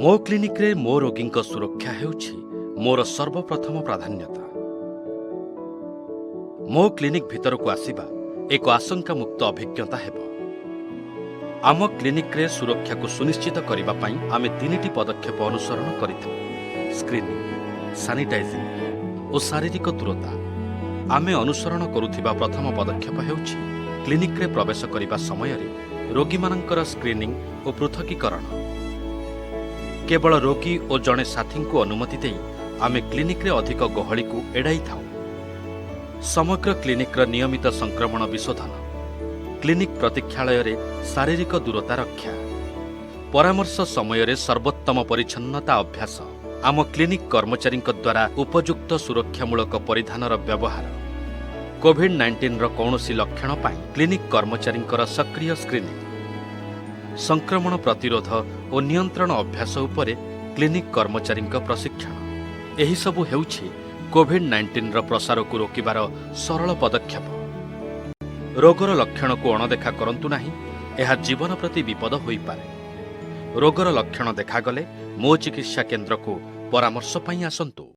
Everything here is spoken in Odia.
ମୋ କ୍ଲିନିକ୍ରେ ମୋ ରୋଗୀଙ୍କ ସୁରକ୍ଷା ହେଉଛି ମୋର ସର୍ବପ୍ରଥମ ପ୍ରାଧାନ୍ୟତା। ମୋ କ୍ଲିନିକ୍ ଭିତରକୁ ଆସିବା ଏକ ଆଶଙ୍କାମୁକ୍ତ ଅଭିଜ୍ଞତା ହେବ। ଆମ କ୍ଲିନିକ୍ରେ ସୁରକ୍ଷାକୁ ସୁନିଶ୍ଚିତ କରିବା ପାଇଁ ଆମେ ତିନିଟି ପଦକ୍ଷେପ ଅନୁସରଣ କରିଥାଉ: ସ୍କ୍ରିନିଂ, ସାନିଟାଇଜିଂ ଓ ଶାରୀରିକ ଦୂରତା। ଆମେ ଅନୁସରଣ କରୁଥିବା ପ୍ରଥମ ପଦକ୍ଷେପ ହେଉଛି କ୍ଲିନିକ୍ରେ ପ୍ରବେଶ କରିବା ସମୟରେ ରୋଗୀମାନଙ୍କର ସ୍କ୍ରିନିଂ ଓ ପୃଥକୀକରଣ। କେବଳ ରୋଗୀ ଓ ଜଣେ ସାଥୀଙ୍କୁ ଅନୁମତି ଦେଇ ଆମେ କ୍ଲିନିକ୍ରେ ଅଧିକ ଗହଳିକୁ ଏଡ଼ାଇଥାଉ। ସମଗ୍ର କ୍ଲିନିକ୍ର ନିୟମିତ ସଂକ୍ରମଣ ବିଶୋଧନ, କ୍ଲିନିକ୍ ପ୍ରତୀକ୍ଷାଳୟରେ ଶାରୀରିକ ଦୂରତା ରକ୍ଷା, ପରାମର୍ଶ ସମୟରେ ସର୍ବୋତ୍ତମ ପରିଚ୍ଛନ୍ନତା ଅଭ୍ୟାସ, ଆମ କ୍ଲିନିକ୍ କର୍ମଚାରୀଙ୍କ ଦ୍ୱାରା ଉପଯୁକ୍ତ ସୁରକ୍ଷାମୂଳକ ପରିଧାନର ବ୍ୟବହାର, କୋଭିଡ୍-19ର କୌଣସି ଲକ୍ଷଣ ପାଇଁ କ୍ଲିନିକ୍ କର୍ମଚାରୀଙ୍କର ସକ୍ରିୟ ସ୍କ୍ରିନିଂ, ସଂକ୍ରମଣ ପ୍ରତିରୋଧ ଓ ନିୟନ୍ତ୍ରଣ ଅଭ୍ୟାସ ଉପରେ କ୍ଲିନିକ୍ କର୍ମଚାରୀଙ୍କ ପ୍ରଶିକ୍ଷଣ, ଏହିସବୁ ହେଉଛି କୋଭିଡ୍-19ର ପ୍ରସାରକୁ ରୋକିବାର ସରଳ ପଦକ୍ଷେପ। ରୋଗର ଲକ୍ଷଣକୁ ଅଣଦେଖା କରନ୍ତୁ ନାହିଁ। ଏହା ଜୀବନ ପ୍ରତି ବିପଦ ହୋଇପାରେ। ରୋଗର ଲକ୍ଷଣ ଦେଖାଗଲେ ମୋ ଚିକିତ୍ସା କେନ୍ଦ୍ରକୁ ପରାମର୍ଶ ପାଇଁ ଆସନ୍ତୁ।